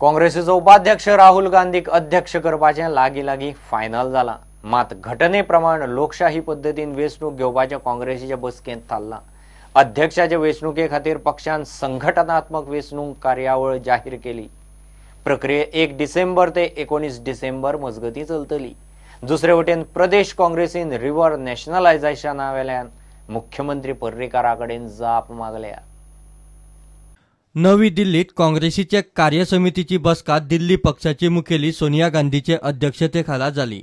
काँग्रेसीचो उपाध्यक्ष राहुल गांधीक अध्यक्ष करपाचें लागीं लागीं फायनल जालां. मात घटने प्रमाण लोकशाही पद्दतीन वेंचणूक घेवपाचें काँग्रेसीचे बसकेंत थारलां. अध्यक्षाचे वेंचणुके खातीर पक्षान संघटनात्मक वेंचणूक कार्यावळ जाहीर केली. प्रक्रिया 1 डिसेंबर ते 19 डिसेंबर मजगतीं चलतली. दुसरे वटेन प्रदेश काँग्रेसीन रिव्हर नॅशनलायझेशना वेल्यान मुख्यमंत्री पर्रीकारा कडेन जाप मागल्या. नवी दिल्लीत काँग्रेसीचे कार्यसमितीची बसका दिल्ली पक्षाची मुखेली सोनिया गांधीचे अध्यक्षतेखाला जाली.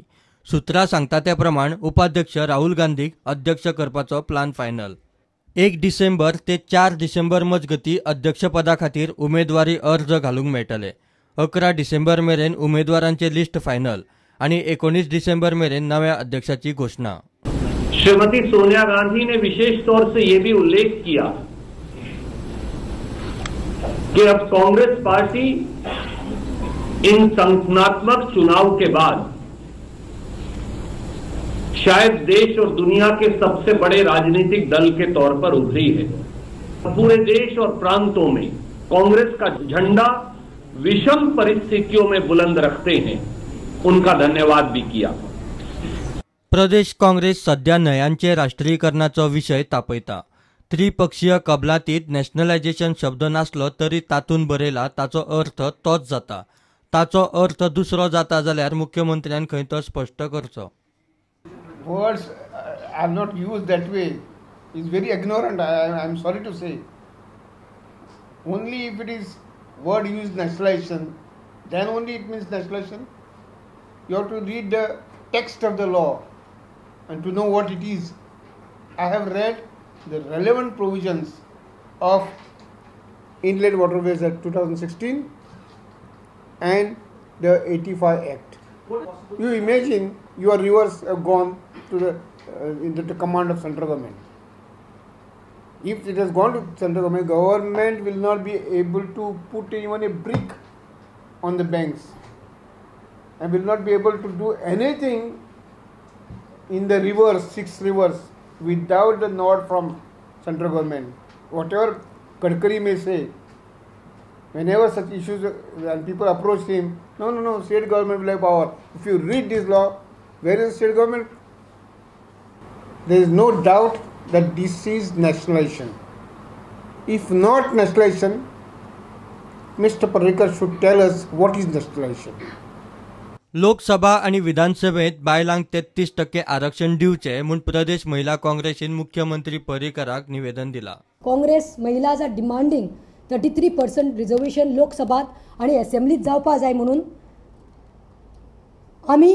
सूत्रां सांगता त्या प्रमाण उपाध्यक्ष राहुल गांधीक अध्यक्ष करपाचो प्लान फायनल. 1 डिसेंबर ते 4 डिसेंबर मजगती अध्यक्षपदा खातीर उमेदवारी अर्ज घालूंक मेळटले. 11 डिसेंबर मेरेन उमेदवारांचे लिस्ट फायनल आणि 19 डिसेंबर मेरेन नव्या अध्यक्षाची घोषणा. श्रीमती सोनिया गांधी ने विशेष तौर से यह भी उल्लेख किया कि अब कांग्रेस पार्टी इन संगठनात्मक चुनाव के बाद शायद देश और दुनिया के सबसे बड़े राजनीतिक दल के तौर पर उभरी है. पूरे देश और प्रांतों में कांग्रेस का झंडा विषम परिस्थितियों में बुलंद रखते हैं, उनका धन्यवाद भी किया. प्रदेश काँग्रेस सध्या न्हंयांचे राष्ट्रीयकरणाचो विशय तापयता. त्रिपक्षीय कबलातीत नॅशनलायझेशन शब्द नासलो तरी तातूंत बरयला ताचो अर्थ तोच जाता. ताचो अर्थ दुसरो जाता जाल्यार मुख्यमंत्र्यान खंय तो स्पश्ट करचो. Words are not used that way. It's very ignorant. I am sorry to say. Only if it is word used nationalization, then only it means nationalization. You have to read the text of the law and to know what it is. I have read the relevant provisions of Inland Waterways Act 2016 and the 85 Act. You imagine your rivers have gone to the into the command of central government. If it has gone to central government, government will not be able to put even a brick on the banks and will not be able to do anything in the rivers, 6 rivers, without the nod from central government. Whatever Gadkari may say, whenever such issues and people approach him, no, no, no, state government will have power. If you read this law, where is the state government? There is no doubt that this is nationalization. If not nationalization, Mr. Parrikar should tell us what is nationalization. Lok Sabha आणि विधानसभेत बायलांक 33% आरक्षण दिवचे म्हूण प्रदेश महिला काँग्रेसीन मुख्यमंत्री पर्रीकराक निवेदन दिला. काँग्रेस महिलाज are demanding 33% reservation लोकसभात आणि असेंब्लीत जावपा जाय म्हणून आमी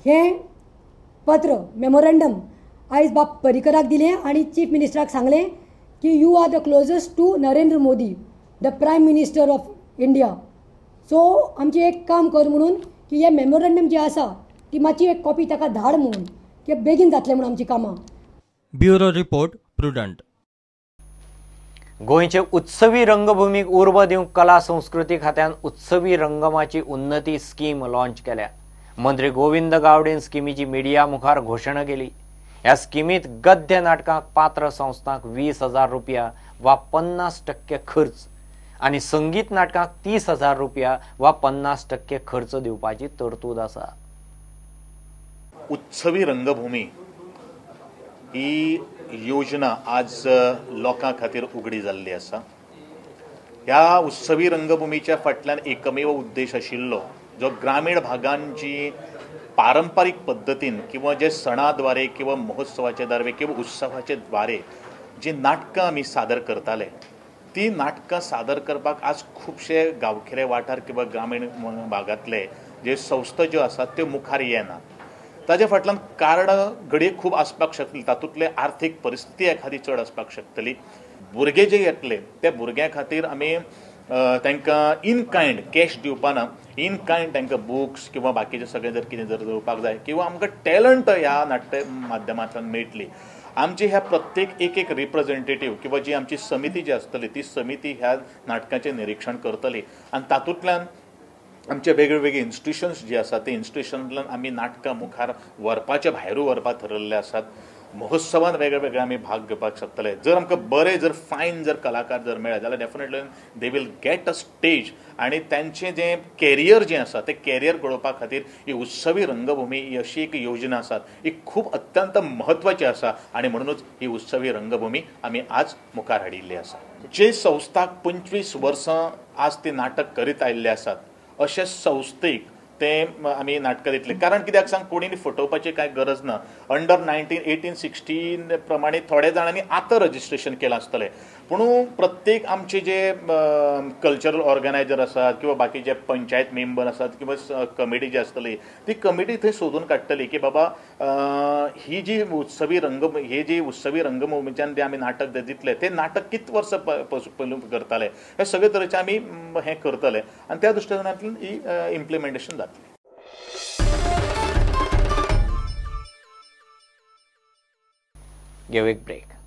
हें पत्र मेमोरेंडम आयज बाब पर्रीकराक दिलें आनी चीफ मिनिस्टराक सांगलें की you are the closest to Narendra Modi, the prime minister of India. So आमचें एक काम कर म्हणून की हें मेमोरेंडम जें आसा ती मातशी एक कॉपी ताका धाड म्हणून की बेगीन जातलें म्हणून आमचीं कामां. Bureau report, Prudent. गोंयचे उत्सवी रंगभूमीक उर्बा दिवंक कला संस्कृती खात्यान उत्सवी रंगमाची उन्नती स्कीम लॉन्च केल्या. मंत्री गोविंद गावडेन स्किमीची मिडिया मुखार घोशणा केली. ह्या स्किमीत गद्य नाटकांक पात्र संस्थांक 20,000 रुपया वा 50% खर्च आनी संगीत नाटकांक 30,000 रुपया वा 50% खर्च दिवपाची तरतूद आसा. उत्सवी रंगभूमी ही योजना आज लोकां खातीर उगडी जाल्ली आसा. ह्या उत्सवी रंगभूमीच्या फाटल्यान एकमेव उद्देश आशिल्लो जो ग्रामीण भागांची पारंपरिक पद्दतीन किंवा जे सणाद्वारे किंवा महोत्सवाचे द्वारे किंवा उत्सवाचे द्वारे जी नाटकां आमी सादर करताले ती नाटकां सादर करपाक आज खुबशे गांवगिरे वाठार किंवा ग्रामीण भागांतले जे संस्था ज्यो आसात त्यो मुखार येनात. ताजे फाटल्यान कारणां घडये खूब आसपाक शकतली, तातूंतले आर्थीक परिस्थिती एखादी चड आसपाक शकतली. भुरगे जे येतले त्या भुरग्यां खातीर आमी तांकां इन कायंड कॅश दिवपाना, इन कायंड तांकां बुक्स किंवा बाकीचे सगळें जर कितें जर दिवपाक जाय किंवा आमकां टॅलंट ह्या नाट्य माध्यमांतल्यान मेळटली. आमची ह्या प्रत्येक एक एक रिप्रेझेंटेटीव किंवा जी आमची समिती जी आसतली ती समिती ह्या नाटकाचें निरिक्षण करतली आनी तातूंतल्यान आमचे वेगळे वेगळे इन्स्टिट्युशन्स जे आसात ते इन्स्टिट्युशनांतल्यान आमी नाटकां मुखार व्हरपाचे भायरूय व्हरपाक थरयल्ले आसात. महोत्सवान वेगळे वेगळे आमी भाग घेवपाक शकतले. जर आमकां बरे जर फायन जर कलाकार जर मेळ्ळे जाल्यार definitely they will get a stage आनी तांचें जें कॅरियर जें आसा तें कॅरियर घडोवपा खातीर ही उत्सवी रंगभूमी ही अशी एक योजना आसा, ही खूब अत्यंत म्हत्वाची आसा आनी म्हणूनच ही उत्सवी रंगभूमी आमी आज मुखार हाडिल्ली आसा. जे संस्थाक 25 वर्सां आज ते नाटक करीत आयिल्ले आसात अशे संस्थेक ते आमी नाटकां दितले. कारण कित्याक सांग, कोणीन फटोवपाची कांय गरज ना. अंडर 19, 18, 16 प्रमाणे थोड्या जाणांनी आतां रजिस्ट्रेशन केलां आसतलें, पूण प्रत्येक आमचे जे कल्चरल ऑर्गनायजर आसात किंवा बाकीचे पंचायत मेंबर आसात किंवा कमिटी जी आसतली ती कमिटी थंय सोदून काडटली की बाबा ही जी उत्सवी रंग हे जी उत्सवी रंगभूमीच्यान जे आमी नाटक दितले ते नाटक कितले वर्सां पयलू करताले हे सगळे तरेचे आमी हें करतले आनी त्या दृश्टीकोनांतल्यान ही इम्प्लिमेंटेशन जातलें. Give a break.